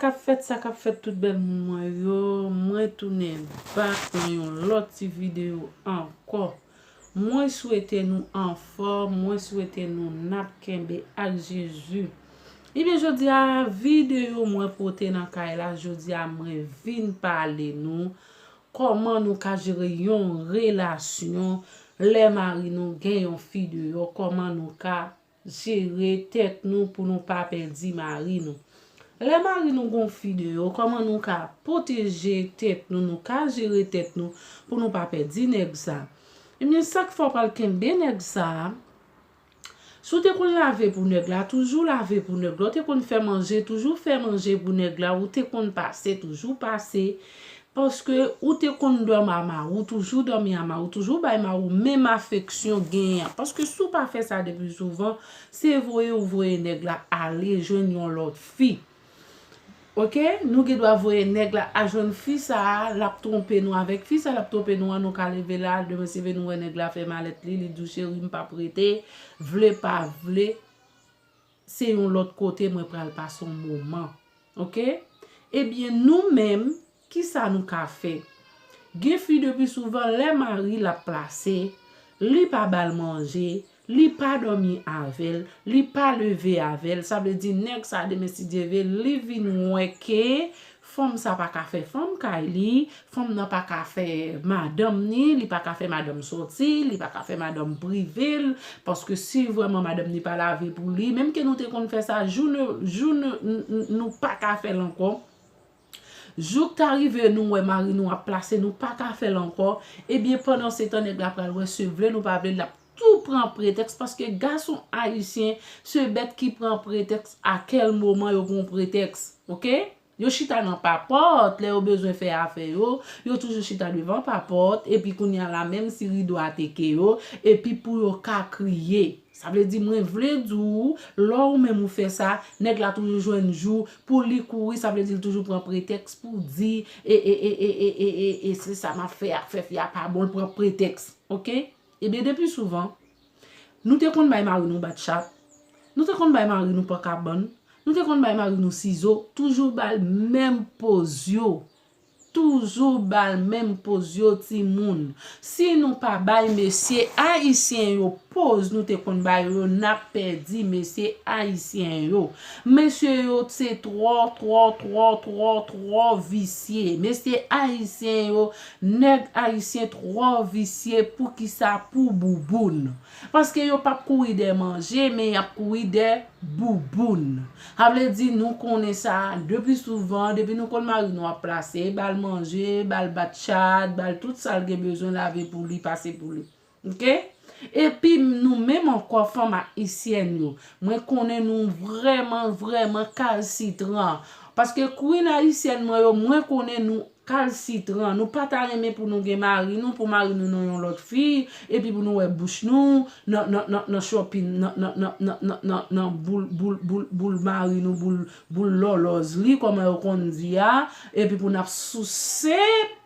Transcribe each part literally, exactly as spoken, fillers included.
K ap fèt, sa k ap fèt, tout bèl moun mwen yo, mwen tounen back nan yon lòt ti videyo ankò. Mwen swete nou anfòm, mwen swete nou n ap kenbe ak Jezi. Ebyen, jodi a, videyo mwen pote nan kay la, jodi a, mwen vin pale nou kòman nou ka jere yon relasyon lè mari nou gen yon fi deyò, kòman nou ka jere tèt nou pou nou pa pèdi mari nou. Lè mari nou gon fi deyò, kòman nou ka pwoteje tèt nou, nou ka jere tèt nou pou nou pa pèdi nèg sa. Ebyen, sa k fè w pral kenbe nèg sa, si w te konn lave pou nèg la, toujou lave pou nèg la. Ou te konn fè manje, toujou fè manje pou nèg la. Ou te konn pase, toujou pase. Paske ou te konn dòmi a mari w, toujou dòmi a mari w, toujou bay mari w menm afeksyon genyen an. Paske si w pa fè sa depi souvan, se voye ou voye nèg la ale jwenn yon lòt fi. Oke? Nou gen dwa voye nèg la al jwenn fi sa a, l ap twonpe nou avèk fi sa a, l ap twonpe nou an, nou ka leve la, demen se vre nou wè nèg la fè malèt li, li di w, cheri, m p ap rete, vle pa vle, se yon lòt kote mwen pral pase yon moman. Oke? Ebyen, nou menm, kisa nou ka fè? Gen fi depi souvan lè mari l ap plase, li pa ba l manje, li pa dòmi avè l, li pa leve avè l. Sa vle di nèg sa demen si Dye vle, li vin wè ke fanm sa pa ka fè fanm kay li, fanm nan pa ka fè madanm ni, li pa ka fè madanm sòti, li pa ka fè madanm prive l, paske si vrèman madanm ni pa lave pou li, menm ke nou te konn fè sa, jou nou, jou nou, n- n- nou pa ka fè l ankò. Jouk ta rive nou wè mari nou ap plase, nou pa ka fè l ankò, ebyen pandan se tan nèg la pral wè se vle nou pa vle l ap tou pran pretèks, paske gason ayisyen se bèt ki pran pretèks a kèl moman yo pran pretèks, oke? Yo chita nan papòt, lè yo bezwen fè afè yo, yo toujou chita devan papòt, epi kounye a la menm si rido a teke yo, epi pou yo ka kriye. Sa vle di mwen vle di w, lè ou menm ou fè sa, nèg la toujou jwenn jou pou li kouri, sa vle di l toujou pran pretèks pou di, e, e, e, e, e, e, e, e, se sa m ap fè ak fè fi a pa bon, l pran pretèks, oke? Ebyen depi souvan, nou te konn bay mari nou bat chat, nou te konn bay mari nou pankabann, nou te konn bay mari nou sizo, toujou ba l menm poz yo. Toujou ba l menm poz yo, timoun. Si nou pa bay mesye ayisyen yo poz nou te konn ba yo, n ap pèdi mesye ayisyen yo. Mesye yo se twò, twò, twò, twò, twò visye. Mesye ayisyen yo, nèg ayisyen twò visye. Poukisa? Pou bouboun. Paske yo p ap kouri dèyè manje, men y ap kouri dèyè bouboun. Sa vle di nou konnen sa depi souvan, depi nou konn mari nou ap plase, ba l manje, ba l bat chat, ba l tout sa l gen bezwen, lave pou li, pase pou li. Oke? Epi nou menm ankò fanm ayisyèn yo, mwen konnen nou vrèman, vrèman kalsitran. Paske queen ayisyèn mwen yo, mwen konnen nou kalsitran. Nou pa ta renmen pou nou gen mari nou, pou mari nou nan yon lòt fi, epi pou nou wè bouch nou nan, nan, nan, nan shopping, nan, nan, nan, nan, nan, nan, nan boul, boul, boul, boul mari nou, boul, boul lòlòz li, kòman yo konn di a, epi pou n ap souse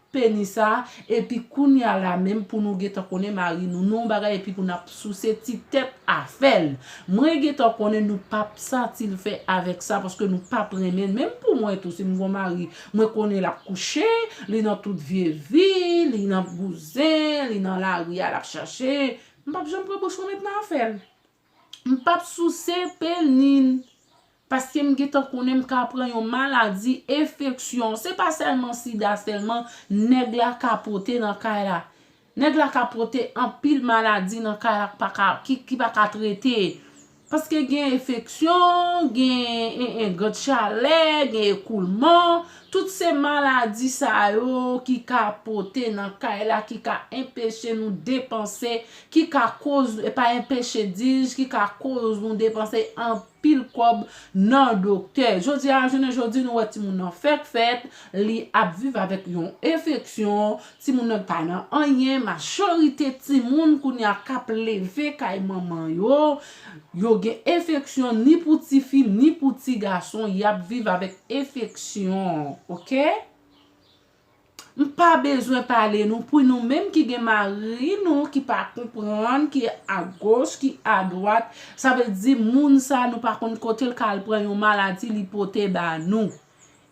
penis sa, epi kounye a la menm pou nou gentan konnen mari nou nan yon bagay, epi pou n ap souse ti tèt afè l. Mwen gentan konnen nou p ap santi l fè avèk sa, paske nou p ap renmen l. Menm pou mwen tou, si m gon mari, mwen konnen l ap kouche, li nan tout vye vi, li nan bouzen, li nan lari a, l ap chache. M p ap janm pran bouch mwen met nan afè l. M p ap souse penis. Paske m gentan konnen m ka pran yon maladi enfeksyon. Se pa sèlman sida sèlman nèg la ka pote nan kay la. Nèg la ka pote anpil maladi nan kay la ki pa ka, ki, ki pa ka trete. Paske gen enfeksyon, gen en, en, grann chalè, gen ekoulman. Tout se maladi sa yo ki ka pote nan kay la, ki ka enpeche nou depanse, ki ka koz, e pa enpeche dij, ki ka koz nou depanse anpil kòb nan doktè. Jodi a, jounen jodi, nou wè timoun nan fèk fèt, li ap viv avèk yon enfeksyon, timoun nan pa nan anyen, majorite timoun kounye a k ap leve kay manman yo, yo gen enfeksyon ni pou tifi, ni pou ti gason, y ap viv avèk enfeksyon, oke? M pa bezwen pale nou, pou nou menm ki gen mari nou ki pa konprann, ki agoch, ki adwat, sa vle di moun sa nou pa konn kote l ka al pran yon maladi li pote ba nou.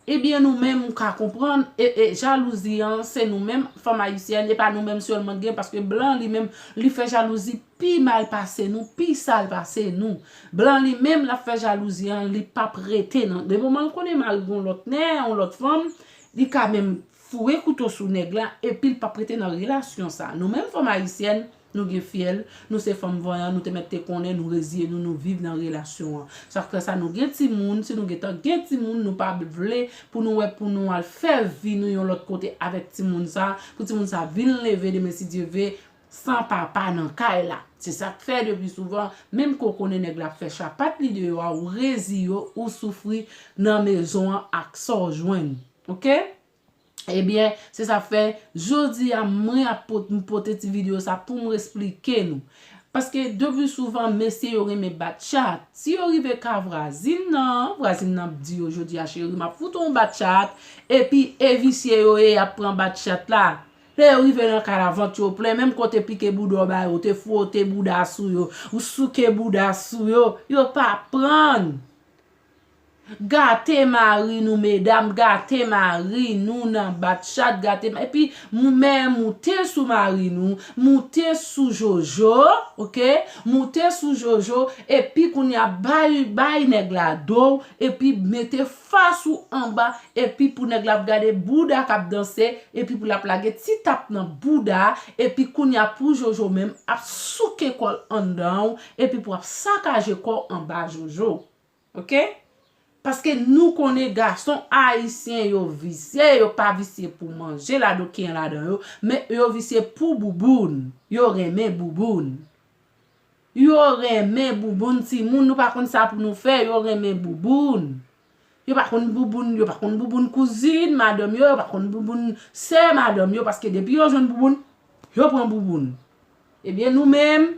Ebyen, nou menm, ou ka konprann, e, e, jalouzi an, se nou menm, fanm ayisyèn, e pa nou menm sèlman gen, paske blan li menm, li fè jalouzi pi mal pase nou, pi sal pase nou. Blan li menm, l ap fè jalouzi an, li p ap rete nan. De moman l konnen mari gon lòt nèg, yon lòt fanm, li ka menm foure kouto sou nèg la, epi l p ap rete nan relasyon sa. Nou menm fanm ayisyèn, nou gen fyèl, nou se fanm vanyan, nou te mèt te konnen, nou reziye nou, nou viv nan relasyon an. Sa k fè sa, nou gen timoun, si nou gentan gen timoun, nou pa vle pou nou wè, pou nou al fè vi nou yon lòt kote avèk timoun sa, pou timoun sa vin leve demen, si Dye ve, san papa nan kay la. Se sa k fè depi souvan, menm ke w konnen nèg la ap fè chapat li deyò a, ou reziye w, ou soufri nan mezon an ak sa w jwenn. Oke? Ebyen, se sa k fè, jodi a, mwen ap pot-, m pote ti videyo sa pou m esplike nou. Paske depi souvan, mesye yo renmen bat chat. Si yo rive ka vwazin nan, vwazin nan ap di yo, "Jodi a, cheri, m ap fout ou yon bat chat." Epi, e visye yo ye, y ap pran bat chat la. Lè yo rive nan kay la, vant yo plen, menm kote pike bouda w ba yo, ou te fwote bouda sou yo, ou souke bouda sou yo, yo pa pran. Gate mari nou, medam, gate mari nou nan bat chat, gate ma-, epi mou-, men moute sou mari nou, moute sou Jojo, oke? Moute sou Jojo, epi kounye a bay, bay nèg la do, epi mete fas ou anba, epi pou nèg la ap gade bouda k ap danse, epi pou l ap lage ti tap nan bouda, epi kounye a pou Jojo menm ap souke kò l anndan w, epi pou ap sakaje kò w anba Jojo. Oke? Paske nou konnen gason ayisyen yo visye, yo pa visye pou manje ladoken ladan yo, men yo visye pou bouboun. Yo renmen bouboun. Yo renmen bouboun timoun, nou pa konn sa pou nou fè, yo renmen bouboun. Yo pa konn bouboun, yo pa konn bouboun kouzin madanm yo, yo pa konn bouboun sè madanm yo, paske depi yo jwenn bouboun, yo pran bouboun. Ebyen, nou menm,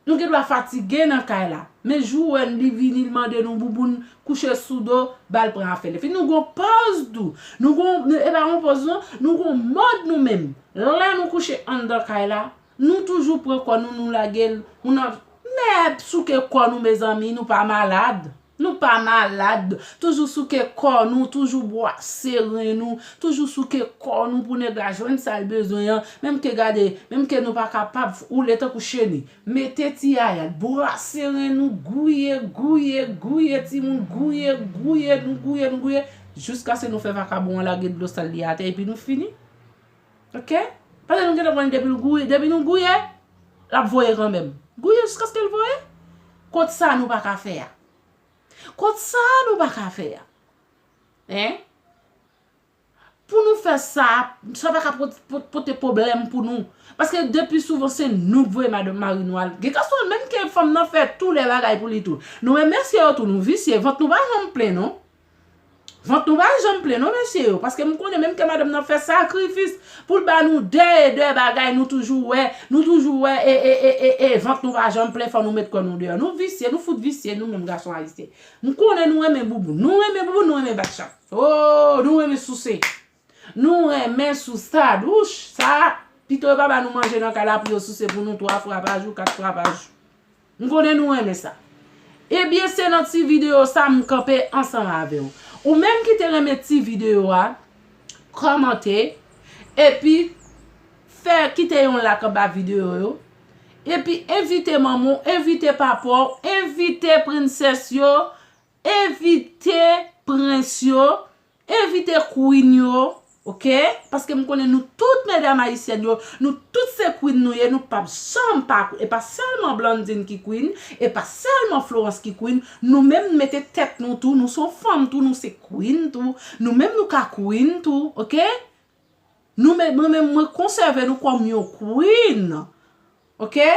nou gen dwa fatige nan kay la. Men jou wè li vini, li mande nou bouboun, kouche sou do, ba l pran afè l. Epi nou gon pòz tou. Nou gon, e pa yon pòz non, nou gon mòd nou menm. Lè nou kouche anndan kay la, nou toujou pran kò nou, nou lage l. Moun ap, men souke kò nou, mezanmi, nou pa malad. Nou pa malad. Toujou souke kò nou, toujou bwase ren nou, toujou souke kò nou pou nèg la jwenn sa l bezwen an. Menm ke gade, menm ke nou pa kapab woule tankou cheni. Mete ti ayad, bwase ren nou, gouye, gouye, gouye timoun, gouye, gouye, nou gouye, nou gouye, jiskaske nou fè vakabon an lage dlo sal li atè, epi nou fini. Oke? Paske nou gentan konn depi l gouye, depi nou gouye, l ap voye kanmenm. Gouye jiskaske l voye. Kot sa nou pa ka fè a? Kot sa nou pa ka fè a? Hein? Pou nou fè sa, sa pa ka pot-, pot-, pote pwoblèm pou nou. Paske depi souvan se nou k voye madanm mari nou al. Gen gason menm ke fanm nan fè tou lè bagay pou li tou. Nou menm mesye yo tou, nou visye, vant nou pa janm plen non. Vant nou pa janm plen non, mesye yo, paske m konnen menm ke madanm nan fè sakrifis pou l ba nou de e de bagay, nou toujou wè, nou toujou wè, e, e, e, e, e, vant nou pa janm plen, fò nou met kò nou deyò. Nou visye, nou fout visye, nou menm gason ayisyen. M konnen nou renmen bouboun, nou renmen bouboun, nou renmen bat chat. Oh, nou renmen souse. Nou renmen sousad, wouch, sa, pito yo pa ba nou manje nan kay la pou yo souse pou nou twa fwa pa jou, kat fwa pa jou. M konnen nou renmen sa. Ebyen, se nan ti videyo sa m kanpe ansanm avè w. Ou menm ki te renmen ti videyo a, kòmante, epi fè kite yon like anba videyo yo, epi envite manman w, envite papa w, envite prensès yo, envite prens yo, envite queen yo, oke? Paske m konnen nou tout medam ayisyèn yo, nou tout se queen nou ye, nou p ap janm pa, e pa sèlman Blandine ki queen, e pa sèlman Florence ki queen, nou menm mete tèt nou tou, nou se yon fanm tou, nou se queen tou, nou menm nou ka queen tou, oke? Nou menm, mwen menm, mwen konsève nou kòm yon queen. Oke?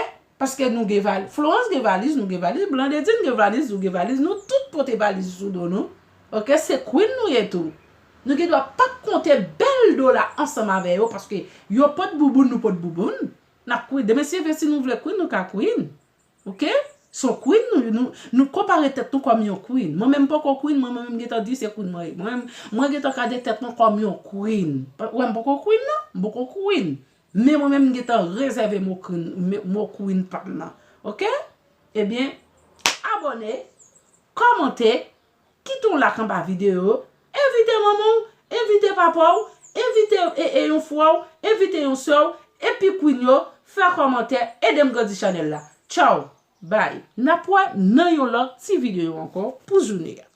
Paske nou gen valiz, Florence gen valiz, nou gen valiz, Blandedine gen valiz, nou gen valiz, nou tout pote valiz sou do nou. Oke? Se queen nou ye tou. Nou gen dwa p ap konte bèl dola ansanm avè yo, paske yo pot bouboun, nou pot bouboun. N ap queen. Demen si Dye vle, si nou vle queen, nou ka queen. Oke? Se yon queen, nou, nou, nou konpare tèt nou kòm yon queen. Mwen menm m poko queen, mwen, mwen menm m gentan di se queen mwen ye. Mwen menm, mwen gentan kade tèt mwen kòm yon queen. Pa, wè, m poko queen non, m poko queen. Men mwen menm m gentan rezève mo queen, mo, mo queen pa m nan. Oke? Ebyen, abòne, kòmante, kite yon like anba videyo, Envite manman w, envite papa w, envite e, e yon frè w, envite yon sè w, epi queen yo, fè kòmantè, ede m grandi chanèl la. Tchaw, bay. N ap wè nan yon lòt ti videyo ankò pou jounen an.